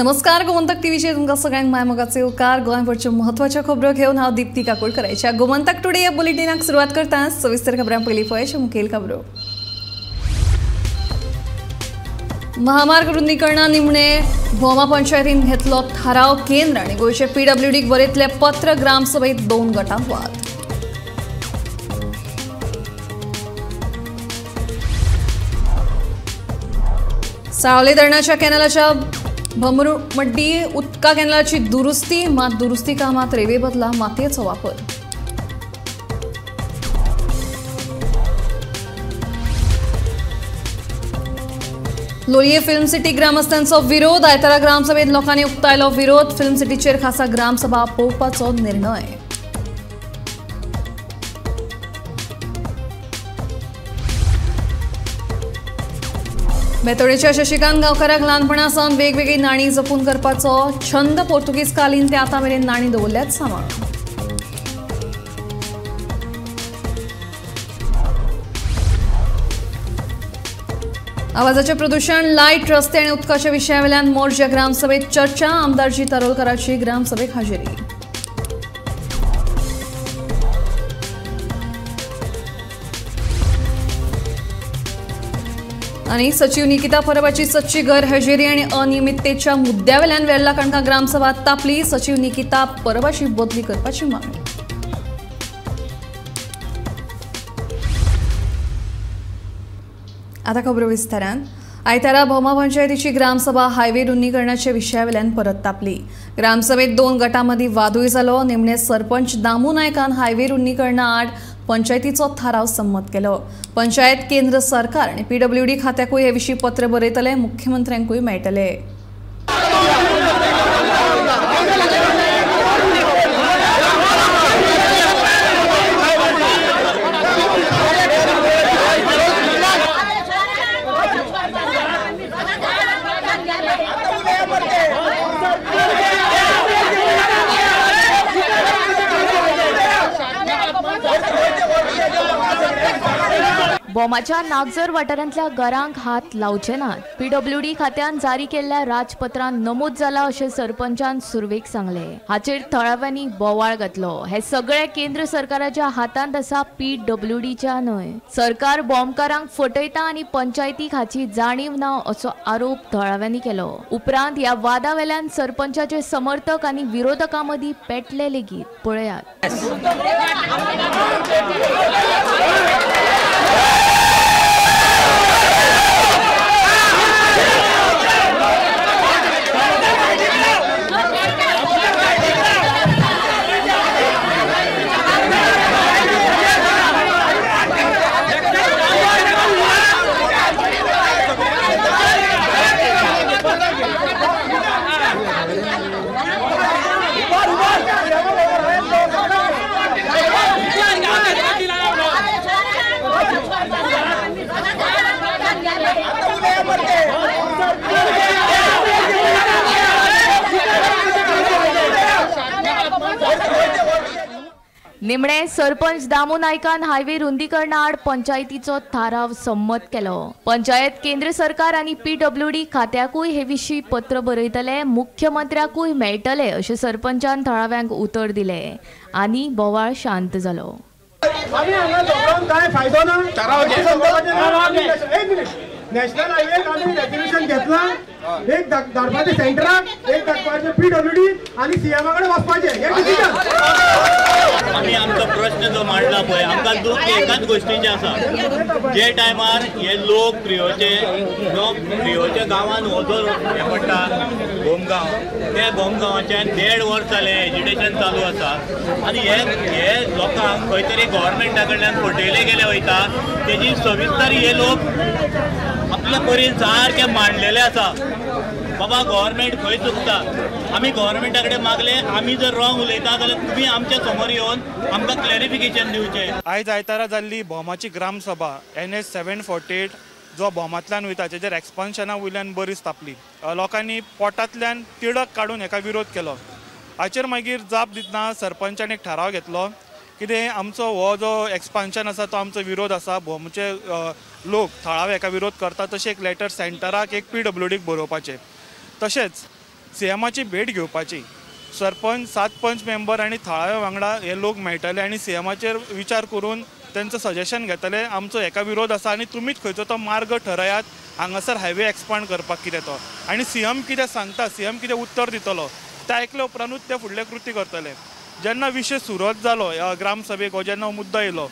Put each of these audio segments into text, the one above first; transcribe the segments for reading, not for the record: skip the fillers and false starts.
नमस्कार, गोमंतक टीव्हीचेर तुमकां सगळ्यांक मायमोगाचे उपकार। गोंयभरच्यो म्हत्वाच्यो खबरो घेवन हांव दीप्ती काकोडकराच्या गोमंतक टुडे ह्या बुलेटिनाक सुरवात करता। सविस्तर खबरां पयलीं पळय मुखेल खबरो। महामार्ग रुंदीकरणा निमणे भोमा पंचायतीन घेतलो थाराव। केंद्र आनी गोंयचे पीडब्ल्यूडीक बरयतले पत्र। ग्रामसभेत दोन गटांत वाद। सावले धरणाच्या कॅनलाच्या भमरुमड्डी उदका कॅनलाची दुरुस्ती, मात दुरुस्ती कामात रेवे बदला मातयेचो वापर। लोलये फिल्म सिटी ग्रामस्थांचो विरोध। आयतारा ग्रामसभेत लोकांनी उक्तायलो विरोध। फिल्म सिटीचेर खासा ग्रामसभा आपोवपाचो निर्णय। बेतोडेच्या शशिकांत गांवकाराक ल्हानपणा सावन वेगवेगळी नाणी जपून करपाचो छंद। पोर्तुगीज कालीन ते आतां मेरेन नाणी दवरल्यात सांबाळून। आवाजाचें प्रदूषण, लायट, रस्ते आनी उदकाच्या विशयावेल्यान मोरजे ग्रामसभेत चर्चा। आमदार जी तारोलकराची ग्रामसभेक हाजेरी। आणि सचिव निकिता परबाची सच्ची गैरहजेरी आणि अनियमिततेच्या मुद्द्यावेल्यान वेर्ला कणका ग्रामसभा तापली। सचिव निकिता परबाची बदली करपाची मागणी। आता खबरो विस्तारान। आयतारा भोमा पंचायतीची ग्रामसभा हायवे रुंदीकरणाच्या विशयावेल्यान परत तापली। ग्रामसभेत दोन गटांमदीं वादूय जालो। निमणे सरपंच दामू नायकान हायवे रुंदीकरणा आड पंचायतीचो थाराव संमत केलो। पंचायत केंद्र सरकार आनी पीडब्ल्यूडी खात्याकूय हे विशीं पत्र बरयतले, मुख्यमंत्र्यांकूय मेळटले। भोमाच्या नागझर वाठारांतल्या घरांक हात लावचे नात। पीडब्ल्यूडी खात्यान जारी केल्ल्या राजपत्रान नमूद जाला अशें सरपंचान सुरवेक सांगले। हाचेर थळाव्यांनी बोवाळ घातलो। हे सगळे केंद्र सरकाराच्या हातांत आसा, पीडब्ल्यूडीच्या न्हय। सरकार भोमकारांक फटयता आनी पंचायतीक हाची जाणीव ना असो आरोप थळाव्यांनी केलो। उपरांत ह्या वादावेल्यान सरपंचाचे समर्थक आनी विरोधकां मदीं पेटले लेगीत। पळयात। निमणे सरपंच दामू नायकान हायवे रुंदीकरणा आड पंचायतीचो थाराव संमत केलो। पंचायत केंद्र सरकार आनी पीडब्ल्यूडी खात्याकूय हे विशीं पत्र बरयतले, मुख्यमंत्र्याकूय मेळटले अशें सरपंचान थळाव्यांक उतर दिले आनी बोवाळ शांत जालो। नॅशनल हायवे आमी रेजोल्युशन घेतला, एक धाडपाचें सेंटराक, एक धाडपाचें पीडब्ल्यूडी आनी सीएमा कडेन वचपाचें। हें डिसिजन। आमी आमचो प्रश्न जो मांडला पळय, आमकां दुख्ख एकाच गोश्टीचें आसा, जे टायमार हे लोक प्रियोचे जो प्रियोच्या गांवान हो जो हें पडटा भोमगांव, त्या भोमगांवाच्यान 1.5 वर्स जालें एजिटेशन चालू आसा आनी हे हे लोकांक खंय तरी गव्हर्मेंटा कडल्यान फटयले गेले वयता, तेजी सविस्तर हे लोक आपल्या परीन सारके मांडलेले आसा। बाबा गव्हर्मेंट खंय चुकता, आमी गव्हर्मेंटा कडेन मागले, आमी जर रॉंग उलयता जाल्यार तुमी आमच्या समोर येवन आमकां क्लॅरिफिकेशन दिवचें। आयज आयतारा जाल्ली भोमाची ग्रामसभा NH 748 जो भोमांतल्यान वयता तेजेर एक्सपान्शना वयल्यान बरीच तापली। लोकांनी पोटांतल्यान तिडक काडून हेका विरोध केलो। हाचेर मागीर जाप दितना सरपंचान एक थाराव घेतलो कितें आमचो हो जो एक्सपान्शन आसा तो आमचो विरोध आसा, भोमचे लोक थळावे हेका विरोध करता, तशें एक लेटर सेंटराक एक पीडब्ल्यूडीक बरोवपाचें। तशेंच सीएमाची भेट घेवपाची. सरपंच 7 पंच मेंबर आनी थळाव्या वांगडा हे लोक मेळटले आनी सीएमाचेर विचार करून तांचो सजेशन घेतले, आमचो हेका विरोध आसा आनी तुमीच खंयचो तो मार्ग ठरयात हांगासर हायवे एक्सपांड करपाक कितें तो, आनी सीएम कितें सांगता, सीएम कितें उत्तर दितलो तें आयकले उपरांतूच ते फुडले कृती करतले. जेन्ना विशय सुरवात जालो ग्रामसभेक हो जेन्ना मुद्दो येयलो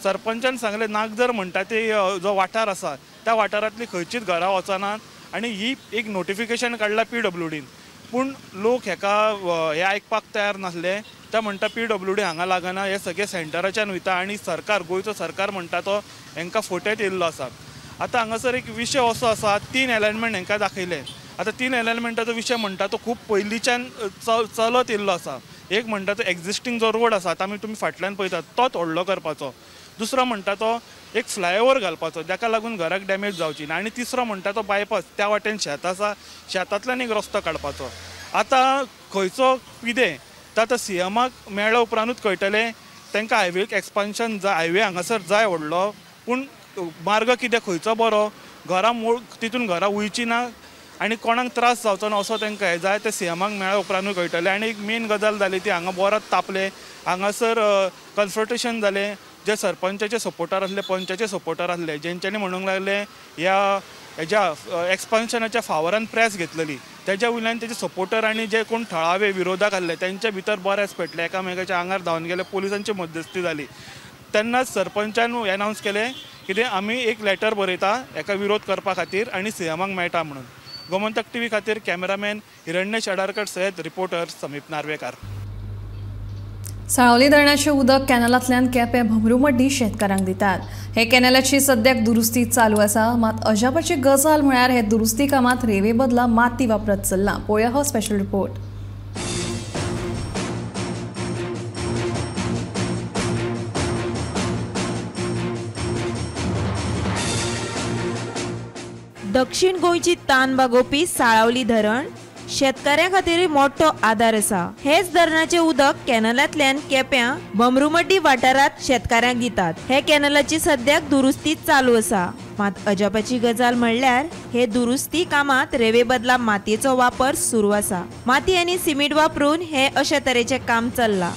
सरपंचान सांगलें नागझर म्हणटा ते जो वाठार आसा त्या वाठारांतली खंयचीच घरां वचनात आनी ही एक नोटिफिकेशन काडलां पीडब्ल्यूडीन, पूण लोक हेका हे आयकपाक तयार नासले. ते म्हणटा पीडब्ल्यूडी हांगा लागना, हे सगळे सेंटराच्यान वयता आनी सरकार गोंयचो सरकार म्हणटा तो हेंकां फटयत येयल्लो आसा. आतां हांगासर एक विशय असो आसा, 3 एलायनमेंट हेंकां दाखयले. आतां 3 एलायनमेंटाचो विशय म्हणटा तो खूब पयलींच्यान चलत येयल्लो आसा. एक म्हणटा तो एक्झिस्टींग जो रोड आसा आतां आमी तुमी फाटल्यान पळयतात तोच व्हडलो करपाचो, दुसरो म्हणटा तो एक फ्लायओवर घालपाचो जाका लागून घराक डॅमेज जावची ना, आनी तिसरो म्हणटा तो बायपास, त्या वाटेन शेत आसा शेतांतल्यान एक रस्तो काडपाचो. आतां खंयचो कितें तो आतां सीएमाक मेळ्ळ्या उपरांतूच कळटलें तांकां हायवेक एक्सपान्शन जाय, हायवे हांगासर जाय व्हडलो, पूण मार्ग कितें खंयचो बरो, घरां मोड तितून घरां वयची ना आनी कोणाक त्रास जावचो ना असो तांकां हें जाय, तें सीएमाक मेळ्ळ्या उपरांतूय कळटलें. आनी एक मेन गजाल जाली ती हांगा बोरात तापले, हांगासर कन्फ्रंटेशन जालें, जे सरपंचाचे सपोर्टर आसले पंचाचे सपोर्टर आसले जेंच्यांनी म्हणूंक लागले ह्या हेज्या एक्सपान्शनाच्या फावरान प्रेस घेतलेली, तेज्या वयल्यान तेजे सपोर्टर आनी जे कोण थळावे विरोधाक आसले तेंच्या भितर बरेंच पेटले, एकामेकाच्या आंगार धांवन गेले, पुलिसांची मध्यस्थी जाली. तेन्नाच सरपंचान एनावन्स केलें कितें आमी एक लेटर बरयता हेका विरोध करपा खातीर आनी सीएमाक मेळटा म्हणून. गोमंतक टीव्ही खातीर कॅमेरामॅन हिरण्य शेडारकर सयत रिपोर्टर समीप नार्वेकार. साळावली धरणाचें उदक कॅनलांतल्यान केपें भमरूमड्डी शेतकारांक दितात. हे कॅनलाची सद्याक दुरुस्ती चालू आसा, मात अजापाची गजाल म्हळ्यार हे दुरुस्ती कामांत रेवे बदला माती वापरत चल्ला. पळोवया हो स्पेशल रिपोर्ट. दक्षिण गोंयची तान भागोवपी साळावली धरण शेतकाऱ्यां खातीर मोठो आदार आसा. हेच धरणाचें उदक कॅनलांतल्यान केप्यां भमरूमड्डी वाठारांत शेतकाऱ्यांक दितात. हे कॅनलाची सद्याक दुरुस्ती चालू आसा, मात अजापाची गजाल म्हणल्यार हे दुरुस्ती कामांत रेवे बदला मातयेचो वापर सुरू आसा. माती आनी सिमेंट वापरून हे अशे तरेचें काम चल्लां.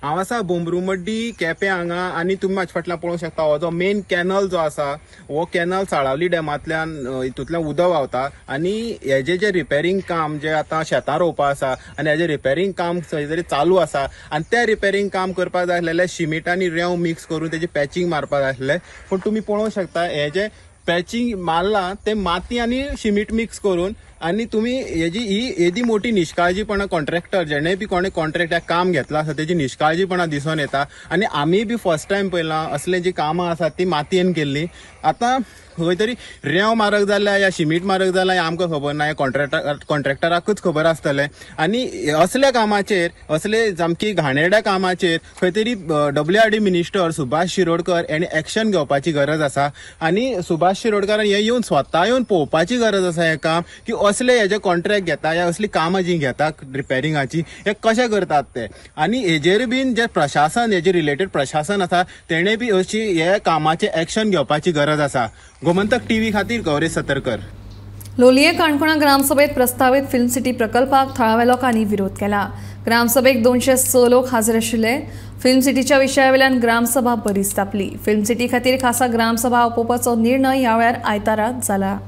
हांव आसा बोमरूमड्डी केपें हांगा आनी तुमी म्हाजे फाटल्यान पळोवंक शकता हो जो मेन कॅनल जो आसा हो कॅनल साळावली डॅमांतल्यान हितूंतल्यान उदक व्हांवता आनी हेजे जे रिपेरींग काम जे आतां शेतां रोवपा आसा आनी हेजें रिपेरींग काम खंय तरी चालू आसा आनी तें रिपेरींग काम करपाक जाय आसलेलें शिमीट आनी रेंव मिक्स करून तेजें पॅचींग मारपाक जाय आसलें, पूण तुमी पळोवंक शकता हें जें पॅचींग मारलां तें माती आनी शिमीट मिक्स करून. आनी तुमी हेजी ही येदी मोठी निश्काळजीपणां कॉन्ट्रॅक्टर जेणे बी कोणें कॉन्ट्रॅक्टाक काम घेतलां आसा तेजी निश्काळजीपणां दिसून येता. आनी आमी बी फर्स्ट टायम पळयलां असलें जीं कामां आसात तीं मातयेन केल्लीं. आतां खंय तरी रेंव मारक जाल्या या शिमीट मारक जाल्या हें आमकां खबर ना, हें कॉन्ट्रॅक्टराकूच खबर आसतलें. आनी असल्या कामाचेर असले सामकी घाणेरड्या कामाचेर खंय तरी WRD minister Subhash Shirodkar हांणी एक्शन घेवपाची गरज आसा आनी सुभाष शिरोडकरान हें येवन स्वता येवन पळोवपाची गरज आसा हें काम की असले हेजे कॉन्ट्रॅक्ट घेता या असली कामां जीं घेता रिपेरिंगाची हे कशें करतात ते. आनी हेजेर बीन जे प्रशासन हेजे रिलेटेड प्रशासन आसा तेणें बी अशी हे कामाचें एक्शन घेवपाची गरज आसा. गोमंतक टीव्ही खातीर गौरेश सतरकर. लोलये काणकोणा ग्रामसभेत प्रस्तावित फिल्म सिटी प्रकल्पाक थळाव्या लोकांनी विरोध केला. ग्रामसभेक 206 लोक हाजीर आशिल्ले. फिल्म सिटीच्या विशयावेल्यान ग्रामसभा बरीच तापली. फिल्म सिटी खातीर खासा ग्रामसभा आपोवपाचो निर्णय ह्या वेळार आयतारा जाला.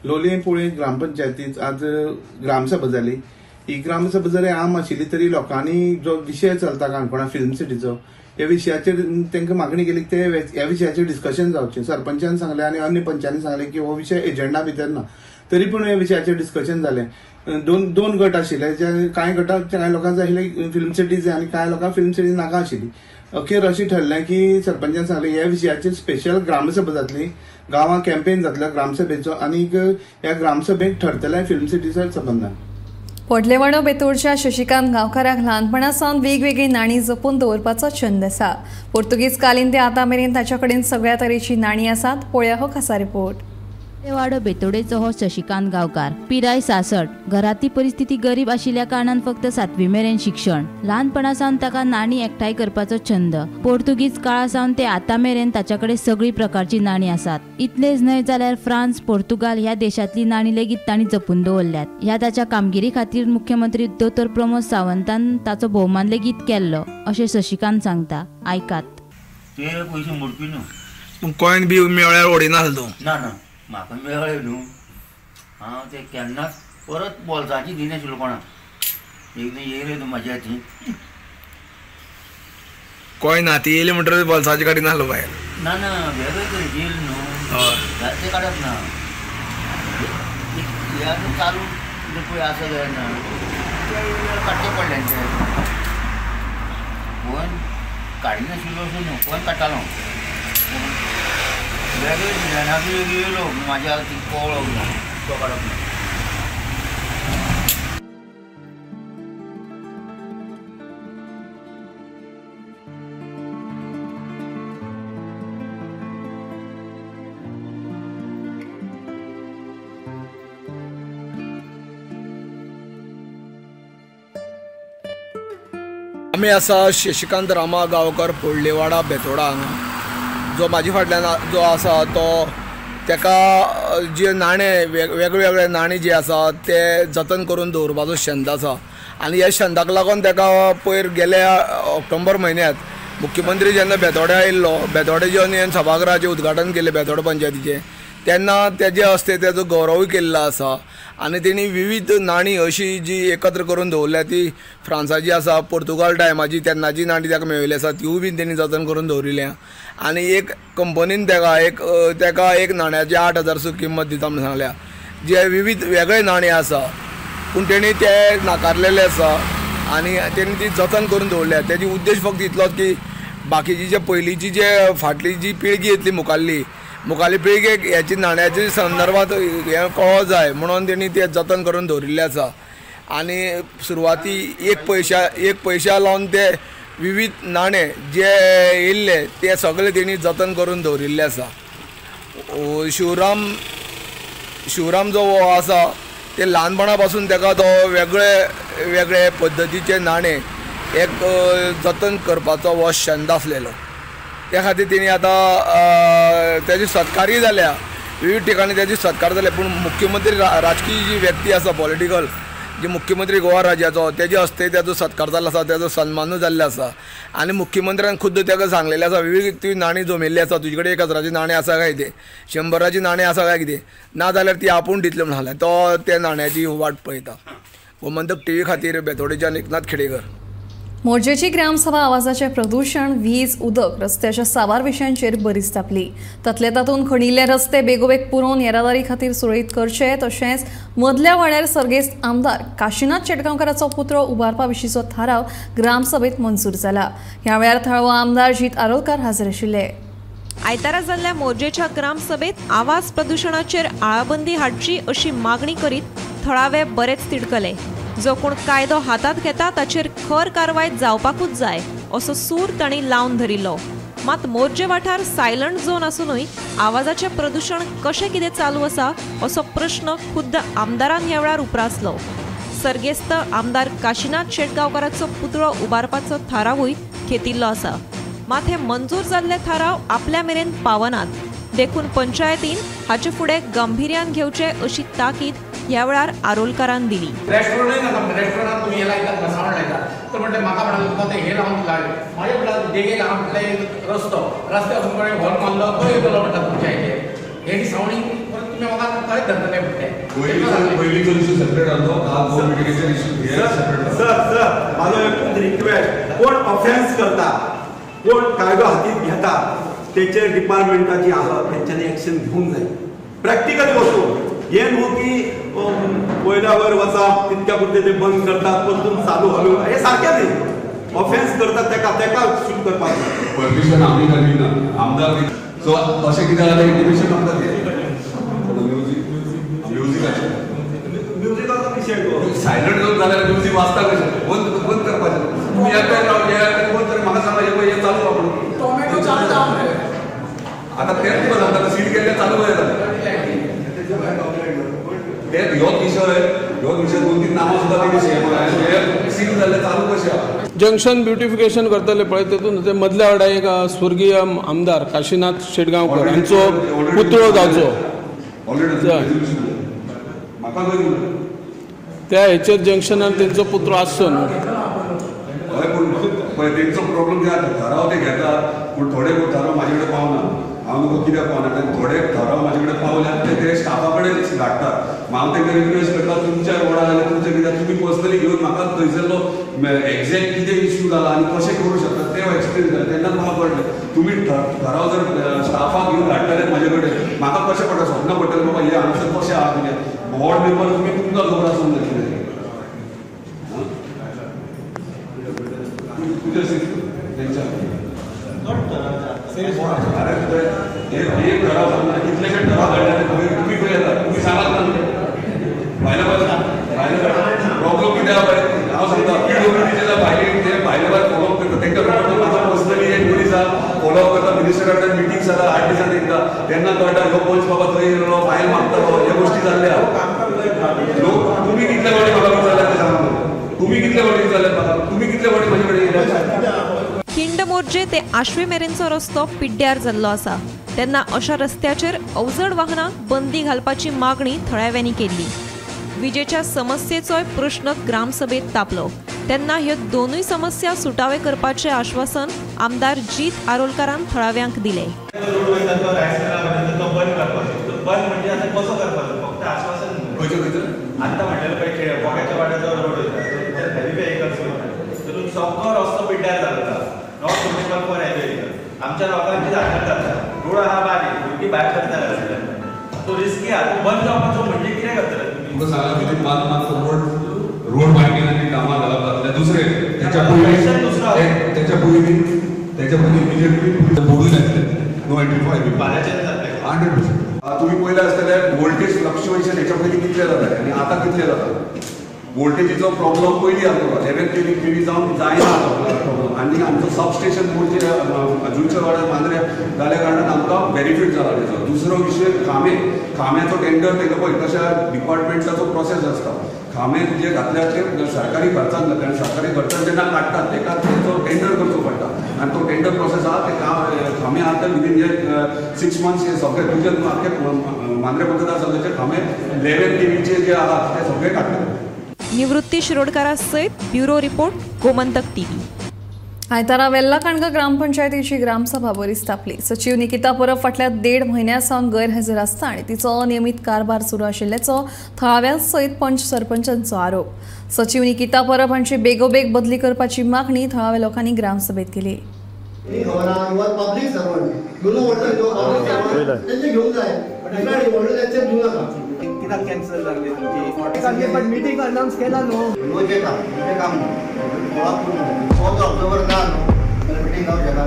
लोलयें पुळे ग्रामपंचायतीत आज ग्रामसभा जाली. ही ग्रामसभा जरी आम आशिल्ली तरी लोकांनी जो विशय चलता काणकोणा फिल्म सिटीचो ह्या विशयाचेर तांकां मागणी केली ते ह्या विशयाचेर डिस्कशन जावचें. सरपंचान सांगलें आनी अन्य पंचांनी सांगलें की हो विशय एजेंडा भितर ना, तरी पूण ह्या विशयाचेर डिस्कशन जालें. दोन गट आशिल्ले, जे कांय गटाक कांय लोकांक जाय आशिल्ले फिल्म सिटी जाय आनी कांय लोकांक फिल्म सिटी नाका आशिल्ली. अखेर अशें ठरलें की सरपंचान सांगलें ह्या विशयाचेर स्पेशल ग्रामसभा जातली, गांवां कॅम्पेन जातलो ग्रामसभेचो आनी ह्या ग्रामसभेक ठरतलें फिल्म सिटीच्या संबंदान. पोटलेवाडो बेतोडच्या शशिकांत गांवकाराक ल्हानपणा सावन वेगवेगळी नाणी जपून दवरपाचो छंद आसा. पोर्तुगीज कालीन ते आतां मेरेन ताच्या कडेन सगळ्या तरेची नाणी आसात. पळया हो खासा रिपोर्ट. वाडो बेतोडेचो हो शशिकांत गांवकार, पिराय 66, घरांतली परिस्थिती गरीब आशिल्ल्या कारणान फक्त 7वी मेरेन शिक्षण. ल्हानपणा सावन ताका नाणी एकठांय करपाचो छंद. पोर्तुगीज काळा सावन ते आतां मेरेन ताच्या कडेन सगळी प्रकारची नाणी आसात. इतलेच न्हय जाल्यार फ्रांस, पोर्तुगाल ह्या देशांतली नाणी लेगीत तांणी जपून दवरल्यात. ह्या ताच्या कामगिरी खातीर मुख्यमंत्री दोतोर प्रमोद सावंतान ताचो भोवमान लेगीत केल्लो अशें शशिकांत सांगता. आयकात. ते पयशे मोडपी न्हू, कॉयन बी मेळ्ळ्यार ओडिनासलो तूं? ना ना, म्हाका मेळ्ळे न्हू, हांव ते केन्नाच परत बोल्साची दिनाशिल्लो कोणाक. एकदां येयले न्हू म्हाज्या हातीन कॉयन हाती येयले म्हणटकीर बोल्साची काडिनासलो भायर? ना ना, वेगळे तरेची येयले न्हू, ते काडप ना. हे आतां चालू पळय आसा जाल्यार ना ते काडचे पडले ते. कॉयन काडिनाशिल्लो असो न्हू, कॉयन काडटालो वेगळे डिजायनाचो येयलो म्हाज्या हातीन कवळो ना, तो काडप ना. आमी आसा शशिकांत रामा गांवकर, पोडलेवाडा, बेतोडा हांगा. जो म्हाजे फाटल्यान जो आसा तो तेका जे नाणे वेगवेगळे नाणे जे आसा ते जतन करून दवरपाचो छंद आसा आनी ह्या छंदाक लागून तेका पयर गेल्या ऑक्टोबर म्हयन्यांत मुख्यमंत्री जेन्ना बेतोड्या आयिल्लो, बेतोडे जेन्ना सभागृहाचें उद्घाटन केलें बेतोडा पंचायतीचें, तेन्ना तेजे हस्ते तेजो गौरवूय केल्लो आसा आनी तेणी विविध नाणी अशी जी एकत्र करून दवरल्या ती फ्रांसाची आसा, पोर्तुगाल टायमाची तेन्नाची नाणी ताका मेळिल्ली आसा, तिवूय बीन तेणी जतन करून दवरिल्या. आनी एक कंपनीन तेका एक नाण्याची 8,000 सुद्दां किंमत दिता म्हणून सांगल्या. जे विविध वेगळे नाणे आसा पूण तेणी ते नाकारलेले आसा आनी तेणी ती जतन करून दवरल्या. तेजी उद्देश फक्त इतलोच की बाकीची जे पयलींची जे फाटली जी पिळगी येतली मुखाल्ली पिळगेक हेची नाण्याचे संदर्भात हें कळो जाय म्हणून तेणी ते जतन करून दवरिल्लें आसा. आनी सुरवाती एक पयशा लावन ते विविध नाणे जे येयल्ले ते सगळे तेणी जतन करून दवरिल्ले आसा. शिवराम जो आसा ते ल्हानपणा पासून तेका तो वेगळे वेगळे पद्दतीचे नाणे एक जतन करपाचो हो छंद आसलेलो. त्या खातीर तेणी आतां तेजी सत्कारय जाल्या, विविध ठिकाणी तेजी सत्कार जाले. पूण मुख्यमंत्री राजकीय जी व्यक्ती आसा, पॉलिटिकल जे मुख्यमंत्री गोवा राज्याचो, तेजे हस्ते तेजो सत्कार जाल्लो आसा, तेजो सन्मानूय जाल्लो आसा. आनी मुख्यमंत्र्यान खुद्द तेका सांगलेलें आसा, विविध ती नाणी जमिल्ली आसा, तुजे कडेन 1,000ची नाणें आसा काय कितें, 100ची नाणें आसा काय कितें, ना जाल्यार ती आपूण दितले म्हणून सांगलें. तो त्या नाण्याची वाट पळयता. गोमंतक टीव्ही खातीर बेतोडेच्यान एकनाथ खेडेकर. मोरजेची ग्रामसभा आवाजाचें प्रदूशण, वीज, उदक, रस्त्याच्या साबार विशयांचेर बरीच तापली. तातले तातूंत खणिल्ले रस्ते बेगोबेग पुरोवन येरादारी खातीर सुरळीत करचे, तशेंच मदल्या वाड्यार सर्गेस्त आमदार काशीनाथ शेटगांवकाराचो पुतळो उबारपा विशींचो थाराव ग्रामसभेत मंजूर जाला. ह्या वेळार थळावो आमदार जीत आरोलकार हाजीर आशिल्ले. आयतारा जाल्ल्या मोरजेच्या ग्रामसभेत आवाज प्रदूशणाचेर आळाबंदी हाडची अशी मागणी करीत थळावे बरेच तिडकले. जो कोण कायदो हातात घेता ताचेर खर कारवाय जावपाकूच जाय असो सूर तांणी लावन धरिल्लो. मात मोरजे वाठार सायलंट झोन आसूनय आवाजाचें प्रदूशण कशें कितें चालू आसा असो प्रश्न खुद्द आमदारान ह्या वेळार उप्रासलो. सर्गेस्त आमदार काशीनाथ शेटगांवकाराचो पुतळो उबारपाचो थारावूय घेतिल्लो आसा. मात हे मंजूर जाल्ले थाराव आपल्या मेरेन पावनात, देखून पंचायतीन हाचे फुडें गंभीर्यान घेवचे अशी ताकीद ह्या वेळार आरोलकारान दिली. रेस्टॉरंटूय नाका, रेस्टॉरंटात तुमी हे लायतात सावंड लायतात, तर म्हणटा म्हाका म्हणटा तुमकां ते हे लावन लाय, म्हाजे म्हणटा देगेक हांगा म्हटलें रस्तो रस्त्यार तुमकां हॉर्न मारलो तो येतलो म्हणटा तुमच्या हेचेर. हे दिसावणी परत तुमी म्हाका खरेंच धरतले म्हणटे. पयलींचो इशू सेपरेट आसलो, काल दोन मिटिंगेचेर इशू सेपरेट. सर सर म्हाजो एकूच रिक्वेस्ट, कोण ऑफेन्स करता, कोण कायदो हातीत घेता तेचेर डिपार्टमेंटाची आसा तेंच्यांनी एक्शन घेवंक जाय प्रॅक्टिकली वचून. हे न्हू की वयल्या वयर वचप तितक्या पुरतें ते बंद करतात परतून चालू हलू, हे सारकें न्ही. ऑफेन्स करतात तेका तेका शूट करपाक जाय. परमिशन आमी दिना, आमदार. सो अशें कितें जाल्यार इंटिमेशन आमकां दिया. म्युजिकाचें म्युजिकाचो विशय तो सायलंट जर जाल्यार म्युजीक वाजता कशें बंद बंद करपाचें. तुमी येता बंद कर, म्हाका सांगा हें चालू आहा म्हणून. आतां तेंच तुका सांगता, सील केल्लें चालू कशें जालें ते. ह्योच विशय दोन तीन नामां सुद्दां दिली सीएमाक, सील जाल्लें चालू कशें आहा. जंक्शन ब्युटिफिकेशन करतले पळय तेतून ते मदल्या वाड्या एक स्वर्गीय आमदार काशीनाथ शेटगांवकर हांचो पुतळो जावचो त्या हेचेर जंक्शनार तेंचो पुतळो आसचो न्हू. हय, पूण पळय तेंचो प्रॉब्लम कितें जाता, ठराव ते घेतात पूण थोडे ठराव म्हाजे कडेन पावना. हांव नको कित्याक पावना, थोडे ठराव म्हाजे कडेन पावल्यात ते ते स्टाफा कडेन धाडटात. हांव तेंकां रिक्वेस्ट करता तुमच्या रोडा जाल्यार तुमच्या कित्याक तुमी पर्सनली घेवन म्हाका थंयसरलो एक्झॅक्ट कितें इश्यू जाला आनी कशें करूं शकता तें एक्सप्लेन करा, तेन्ना म्हाका कळटलें. तुमी ठराव जर स्टाफाक घेवन धाडटले म्हाजे कडेन म्हाका कशें पडटा, स्वप्न पडटलें बाबा हें हांगासर कशें आहा कितें. वॉर्ड मेंबर तुमी तुमकां खबर आसूंक जाय कितें तुजें तेंच्या. एक ठराव सांगना, कितलेशे ठराव काडले तुमी खंय येतात तुमी सांगात ना. भायले प्रॉब्लम कितें आहा पळय हांव सांगता, पीडब्ल्यूडीचे भायले ते भायले भायर फॉलोअप करता तेंकां प्रॉब्लम. म्हाका पर्सनली एक मनीस आहा फॉलोअप करता, मिनिस्टरा कडेन मिटींग जाता 8 दिसान एकदां, तेन्ना कळटा ह्यो पंच बाबा थंय येयलो फायल मागता, ह्यो गोश्टी जाल्ले आहा. लोक तुमी कितले फावटी म्हाका विचारल्यात ते सांगा, तुमी कितले फावटी विचारल्यात म्हाका, तुमी कितले फावटी म्हाजे कडेन येयल्यात. खिंड मोर्जे ते आश्वे मेरेनचो रस्तो पिड्ड्यार जाल्लो आसा, तेन्ना अशा रस्त्याचेर अवजड वाहनांक बंदी घालपाची मागणी थळाव्यांनी केल्ली. विजेच्या समस्येचोय प्रश्न ग्रामसभेत तापलो, तेन्ना ह्यो दोनूय समस्या सुटावे करपाचें आश्वासन आमदार जीत आरोलकारान थळाव्यांक दिलें. आमच्या लोकांची धाडण जाता, रोड आहा बारीक, भुरगीं भायर सरता रस्त्यार, तो रिस्की आहा, तो बंद जावपाचो म्हणजे कितें करतले तुमी? तुमकां सांगला within 1 month road widening आनी कामां घालप जातलें. दुसरें तेच्या पयलीं इमिजिएटली बोर्डून येतलें नो एंट्री फॉर एव्हरी 100%. तुमी पळयलें आसतलें वोल्टेज फ्लक्च्युएशन हेच्या पयलीं कितलें जातालें आनी आतां कितलें जाता. वोल्टेजीचो प्रॉब्लम पयलीं आसलो, 11 kV जावन जायना आतां प्रॉब्लम. आनी आमचो सब स्टेशन मोर्चे जुलच्या वाड्यार मांद्रे जाल्या कारणान आमकां बेनिफीट जाला तेचो. दुसरो विशय खांबे, खांब्याचो टेंडर तेका पळय कशा डिपार्टमेंटाचो प्रोसेस आसता. खांबे जे घातल्या ते सरकारी खर्चान घातले आनी सरकारी खर्चान जेन्ना काडटात तेका तेचो टेंडर करचो पडटा आनी तो टेंडर प्रोसेस आहा ते खांबे आहा ते विदीन हे 6 मंथ्स हे सगळे तुजे आख्खे मांद्रे मतदारसंघाचे खांबे 11 kVचे जे आहात ते सगळे काडटले. निवृत्ती शिरोडकारा सयत ब्युरो रिपोर्ट, गोमंतक टीव्ही. आयतारा वेल्ला काणका ग्रामपंचायतीची ग्रामसभा बरीच तापली. सचिव निकिता परब फाटल्या 1.5 म्हयन्या सावन गैरहजर आसता आनी तिचो अनियमीत कारभार सुरू आशिल्ल्याचो थळाव्यां सयत पंच सरपंचांचो आरोप. सचिव निकिता परब हांची बेगोबेग बदली करपाची मागणी थळाव्या लोकांनी ग्रामसभेत केली. कॅन्सल जाल्ली तुमची पण मीटिंग अनाउन्स केला न्हू. काम 14 ऑक्टोबर ना न्हू मिटींग जावंक शकना.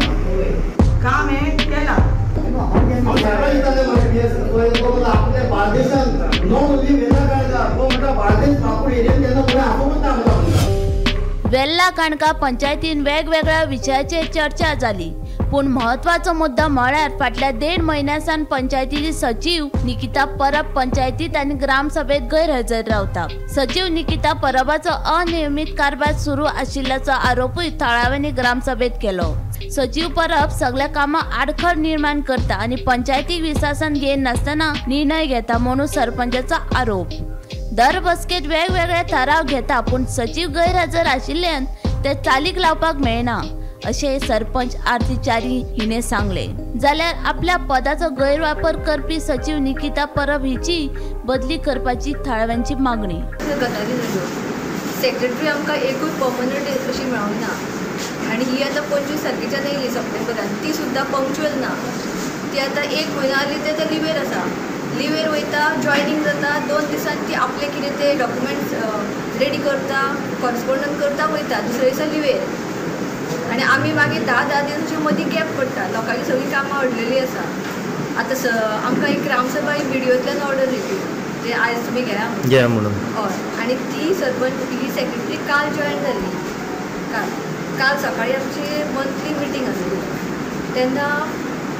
काम हें केलां. आपल्या बार्देशान not only Velha Kalka म्हणटा बार्देश म्हापूर एरियन तेन्ना फुडें आपोवूच ना आमकां. वेल्ला काणका पंचायतीन वेगवेगळ्या विशयाचेर चर्चा जाली, पूण म्हत्वाचो मुद्दो म्हळ्यार फाटल्या 1.5 म्हयन्या सावन पंचायतीची सचिव निकिता परब पंचायतीत आनी ग्रामसभेत गैरहजर रावता. सचिव निकिता परबाचो अनियमीत कारभार सुरू आशिल्ल्याचो आरोपूय थळाव्यांनी ग्रामसभेत केलो. सचिव परब सगळ्या कामां आडखळ निर्माण करता आनी पंचायतीक विस्वासान घेयनासतना निर्णय घेता म्हणून सरपंचाचो आरोप. दर बसकेत वेगवेगळे थाराव घेता, पूण सचिव गैरहजर आशिल्ल्यान ते चालीक लावपाक मेळना. अशें सरपंच आरती च्यारी हिणे सांगले. जाल्यार आपल्या पदाचो गैरवापर करपी सचिव निकिता परब हिची बदली करपाची थळाव्यांची मागणी. गजाली जाल्यो, सेक्रेटरी आमकां एकूय पर्मनंट अशी मेळोंक ना आनी ही आतां 25 तारखेच्यान येयली सप्टेंबरान, ती सुद्दां पंक्चुअल ना. ती आतां 1 म्हयनो आली ते आतां लिवेर आसा, लिवेर वयता, जॉयनींग जाता, 2 दिसान ती आपले कितें ते डॉक्युमेंट्स रेडी करता, कॉरस्पोंडंट करता, वयता दुसरे दिसा लिवेर. आनी आमी मागीर 10-10 दीस अशी मदीं गॅप पडटा, लोकांची सगळीं कामां अडलेलीं आसा. आतां आमकां एक ग्रामसभा ही विडियोंतल्यान ऑर्डर दिली ते आयज तुमी घेया म्हणून. हय, आनी ती सरपंच ही सेक्रेटरी काल जॉयन जाली. काल सकाळी आमची मंथली मिटींग आसली तेन्ना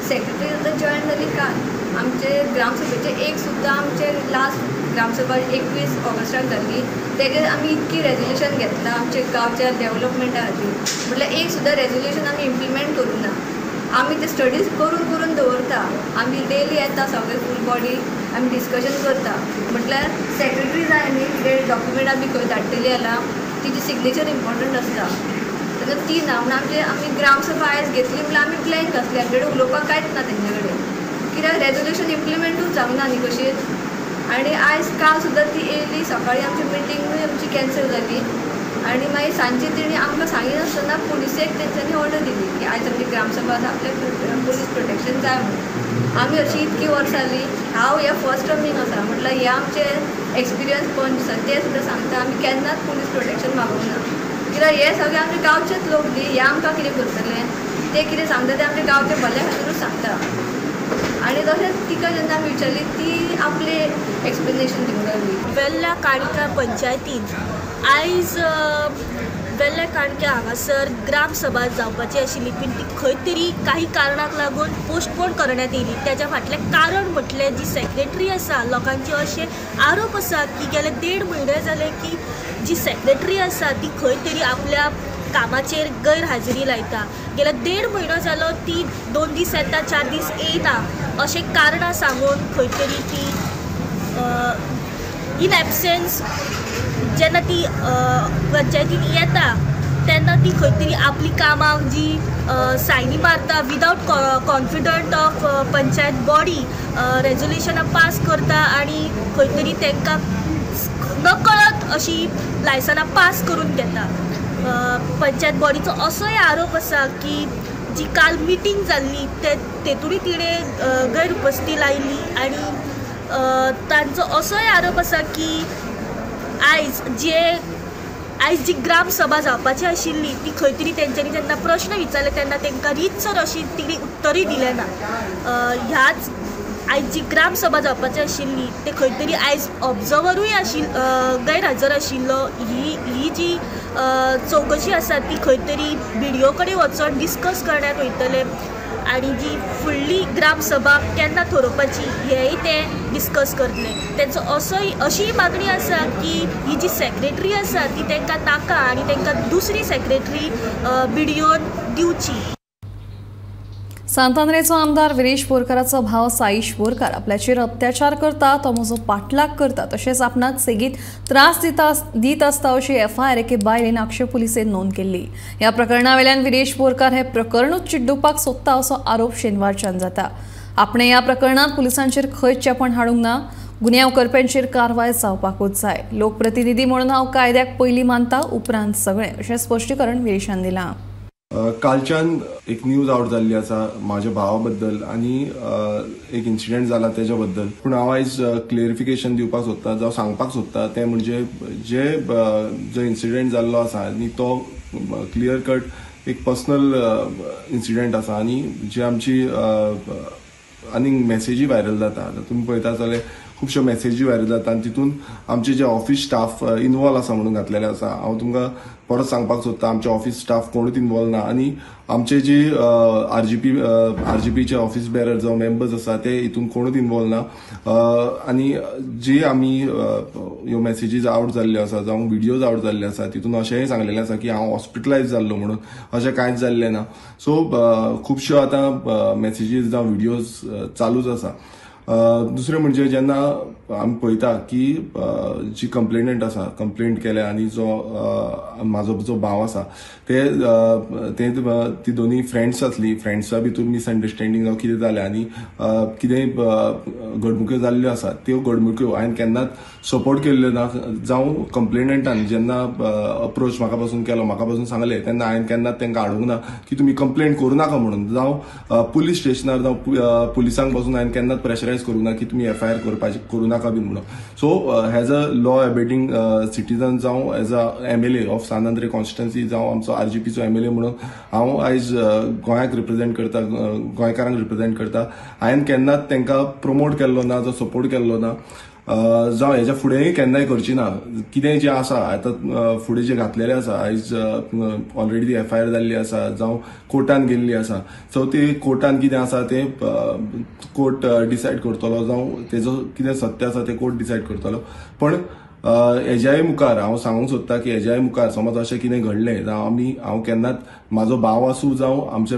सेक्रेटरी आतां जॉयन जाली काल. आमचे ग्रामसभेचे एक सुद्दां आमचे लास्ट ग्रामसभा 21 ऑगस्टाक जाल्ली, तेजेर आमी इतकी रेजोल्युशन घेतलां आमच्या गांवच्या डेवलपमेंटा खातीर, म्हटल्यार एक सुद्दां रेजोल्युशन आमी इम्प्लिमेंट करूंक ना. आमी ते स्टडीज करून करून दवरता, आमी डेली येता सगळे फूल बॉडी आमी डिस्कशन करता. म्हटल्यार सेक्रेटरी जाय न्ही, कितें डॉक्युमेंट आमी खंय धाडटली जाल्यार तिची सिग्नेचर इम्पॉर्टंट आसता, तेन्ना ती ना म्हणून आमचे आमी ग्रामसभा आयज घेतली म्हळ्यार आमी ब्लँक आसली, आमचे कडेन उलोवपाक कांयच ना तेंचे कडेन, कित्याक रेजोल्युशन इम्प्लिमेंटूच जावंक ना न्ही कशीच. आनी आयज काल सुद्दां ती येयली सकाळी, आमची मिटींगूय आमची कॅन्सल जाली आनी मागीर सांजची तेणी आमकां सांगिनासतना पुलिसेक तेंच्यांनी ऑर्डर दिली की आयज आमची ग्रामसभा आसा, आपल्याक पुलीस प्रोटेक्शन जाय म्हणून. आमी अशी इतकी वर्सां जाली, हांव ह्या फर्स्ट टर्मींग आसा, म्हटल्यार हे आमचे एक्सपिरियन्स पंच आसा ते सुद्दां सांगता आमी केन्नाच पुलीस प्रोटेक्शन मागूंक ना, कित्याक हे सगळे आमचे गांवचेच लोक न्ही, हे आमकां कितें करतले, ते कितें सांगता ते आमच्या गांवच्या भल्या खातीरूच सांगता. आनी तशेंच तिका जेन्ना आमी विचारली ती आपले एक्सप्लेनेशन दिवंक लागली. वेल्ल्या काणका पंचायतीन आयज वेल्ल्या काणक्या हांगासर ग्रामसभा जावपाची आशिल्ली, पूण ती खंय तरी काही कारणाक लागून पोस्टपोन करण्यात येयली. त्याच्या फाटलें कारण म्हटलें जी सेक्रेटरी आसा, लोकांचे अशे आरोप आसा की गेले 1.5 म्हयने जाले की जी सेक्रेटरी आसा ती खंय तरी आपल्या कामाचेर गैरहाजरी लायता. गेल्या 1.5 म्हयनो जालो ती 2 दीस येता, 4 दीस येयना अशें कारणां सांगून खंय तरी ती इन एबसेन्स जेन्ना ती पंचायतीन येता तेन्ना ती खंय तरी आपली कामां जी सायनी मारता without confident of panchayat body रेजोल्युशनां पास करता आनी खंय तरी तांकां नकळत अशी लायसनां पास करून घेता. पंचायत बॉडीचो असोय आरोप आसा की जी काल मिटींग जाल्ली ते तेतूय तिणें गैरउपस्थी लायली आनी तांचो असोय आरोप आसा की आयज जी ग्रामसभा जावपाची आशिल्ली ती खंय तरी तेंच्यांनी जेन्ना प्रश्न विचारले तेन्ना तांकां रितसर अशी तिणी उत्तरूय दिलें ना. ह्याच आयज जी ग्रामसभा जावपाची आशिल्ली ते खंय तरी आयज ऑब्जर्वरूय गैरहाजर आशिल्लो. ही जी चवकशी आसा ती खंय तरी बीडीओ कडेन वचोन डिस्कस करण्यात वयतले आनी जी फुडली ग्रामसभा केन्ना थरोवपाची हेंय ते डिस्कस करतले. तेंचो असोय अशीय मागणी आसा की ही जी सेक्रेटरी आसा ती तांकां नाका आनी तांकां दुसरी सेक्रेटरी बीडीओन दिवची. सांतांद्रेचो आमदार विरेश बोरकाराचो भाव साईश बोरकार आपल्याचेर अत्याचार करता, तो म्हजो पाठलाग करता, तशेंच आपणाक सेगीत त्रास दीत आसता अशी एफआयआर एके बायलेन आक्षे पुलिसेन नोंद केल्ली. ह्या प्रकरणा वेल्यान विरेश बोरकार हे प्रकरणूच चिड्डुवपाक सोदता असो आरोप शेनवारच्यान जाता. आपणे ह्या प्रकरणांत पुलिसांचेर खंयच चेपण हाडूंक ना, गुन्यांव करप्यांचेर कारवाय जावपाकूच जाय. लोकप्रतिनिधी म्हणून हांव कायद्याक पयलीं मानता, उपरांत सगळें, अशें स्पश्टीकरण विरेशान दिलां. कालच्यान एक न्यूज आउट जाल्ली आसा म्हाज्या भावा बद्दल आनी एक इन्सिडंट जाला तेज्या बद्दल. पूण हांव आयज क्लियरिफिकेशन दिवपाक सोदता, जावं सांगपाक सोदता तें म्हणजे जे जो इन्सिडंट जाल्लो आसा आनी तो क्लियर कट एक पर्सनल इन्सिडंट आसा आनी जे आमची आनीक मॅसेजी व्हायरल जाता, तुमी पळयता जाल्यार खुबश्यो मॅसेजी व्हायरल जाता आनी तितून आमचे जे ऑफिस स्टाफ इनवॉल्व आसा म्हणून घातलेले आसा. हांव तुमकां परत सांगपाक सोदता, आमचे ऑफिस स्टाफ कोणूच इनवॉल्व ना आनी आमचे जे आरजीपीचे ऑफिस बेरर जावं मेंबर्स आसा ते हितून कोणूच इनवॉल्व ना. आनी जी आमी ह्यो मॅसेजीज आवट जाल्ल्यो आसा जावं विडियोज आवट जाल्ले आसा तितून अशेंय सांगलेलें आसा की हांव हॉस्पिटलायज जाल्लो म्हणून, अशें कांयच जाल्लें ना. सो खुबश्यो आतां मॅसेजीज जावं विडियोज चालूच आसा. दुसरें म्हणजे जेन्ना आमी पळयता की जी कंप्लेनंट आसा कंप्लेंट केल्या आनी जो म्हाजो जो भाव आसा ते ती दोनी फ्रेंड्स आसली, फ्रेंड्सा भितर मिसअंडरस्टँडींग जावं कितें जालें आनी कितेंय घडणुक्यो जाल्ल्यो आसा त्यो घडणुक्यो हांवें केन्नाच सपोर्ट केल्ल्यो ना. जावं कंप्लेनंटान जेन्ना अप्रोच म्हाका पासून केलो, म्हाका पासून सांगलें तेन्ना हांवें केन्नाच तांकां हाडूंक ना की तुमी कंप्लेंट करूं नाका म्हणून, जावं पुलीस स्टेशनार जावं पुलिसांक पासून हांवें केन्नाच प्रेशरायज करूं ना की तुमी एफआयआर करपाची करूं नाका बीन म्हणून. So as a law abiding citizen जावं as a MLA of San Andre constituency जावं आमचो आरजीपीचो एमएलए म्हणून हांव आयज गोंयाक रिप्रेझेंट करता, गोंयकारांक रिप्रेझेंट करता. हांवें केन्नाच तांकां प्रमोट केल्लो ना, जो सपोर्ट केल्लो ना, जावं हेज्या फुडेंय केन्नाय करची ना. कितें जें आसा आतां फुडें जें घातलेलें आसा आयज ऑलरेडी ती एफआयआर जाल्ली आसा जावं कोर्टान गेल्ली आसा, सो ती कोर्टान कितें आसा तें कोर्ट डिसायड करतलो, जावं तेजो कितें सत्य आसा तें कोर्ट डिसायड करतलो. पण हेज्याय मुखार हांव सांगूंक सोदता की हेज्याय मुखार समज अशें कितें घडलें जावं आमी हांव केन्नाच म्हाजो भाव आसूं जावं आमचे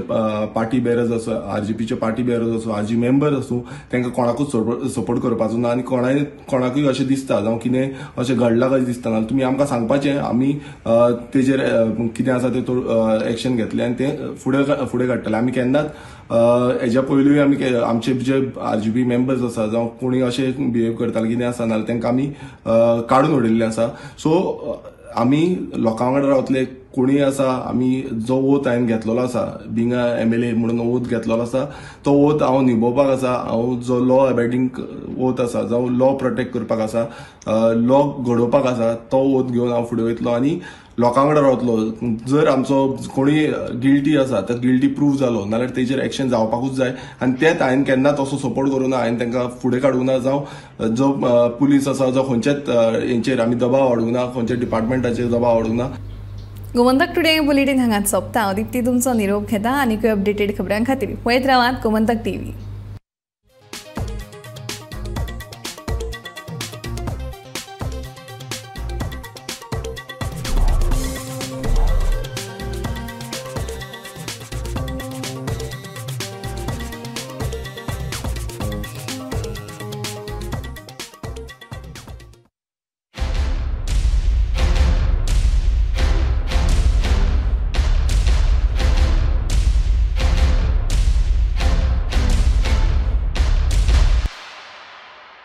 पार्टी बेरर्स आसूं, आरजीपीचे पार्टी बेरर्स आसूं, आरजी मेंबर आसूं, तांकां कोणाकूच सपोर्ट करपाचो ना. आनी कोणाकूय अशें दिसता जावं कितें अशें घडलां कशें दिसता ना तुमी आमकां सांगपाचें, आमी तेजेर कितें आसा तें एक्शन घेतलें आनी तें फुडें फुडें काडटले. आमी केन्नाच हेज्या पयलूय आमी आमचे जे आरजीपी मेंबर्स आसा जावं कोणी अशें बिहेव करताले कितें आसा नाजाल्यार तांकां आमी काडून उडयल्ले आसा. सो आमी लोकां वांगडा रावतले, कोणीय आसा आमी जो ओथ हांवें घेतलेलो आसा बींग अ एमएलए म्हणून ओथ घेतलेलो आसा तो ओथ हांव निभोवपाक आसा. हांव जो लॉ अबायडींग ओथ आसा जावं लॉ प्रोटेक्ट करपाक आसा, लॉ घडोवपाक आसा, तो ओथ घेवन हांव फुडें वयतलो आनी लोकां वांगडा रावतलो. जर आमचो कोणीय गिल्टी आसा तर गिल्टी प्रूव जालो नाल्यार तेजेर एक्शन जावपाकूच जाय आनी तेच हांवें केन्नाच असो सपोर्ट करूं ना, हांवें तांकां फुडें काडूंक ना, जावं जो पुलीस आसा जावं खंयच्याच हेंचेर आमी दबाव हाडूंक ना, खंयच्या डिपार्टमेंटाचेर दबाव हाडूंक ना. गोमंतक टुडे बुलेटीन हांगाच सोंपता. हांव दीप्ती तुमचो निरोप घेता आनीकूय अपडेटेड खबरां खातीर पळयत रावात गोमंतक टीव्ही.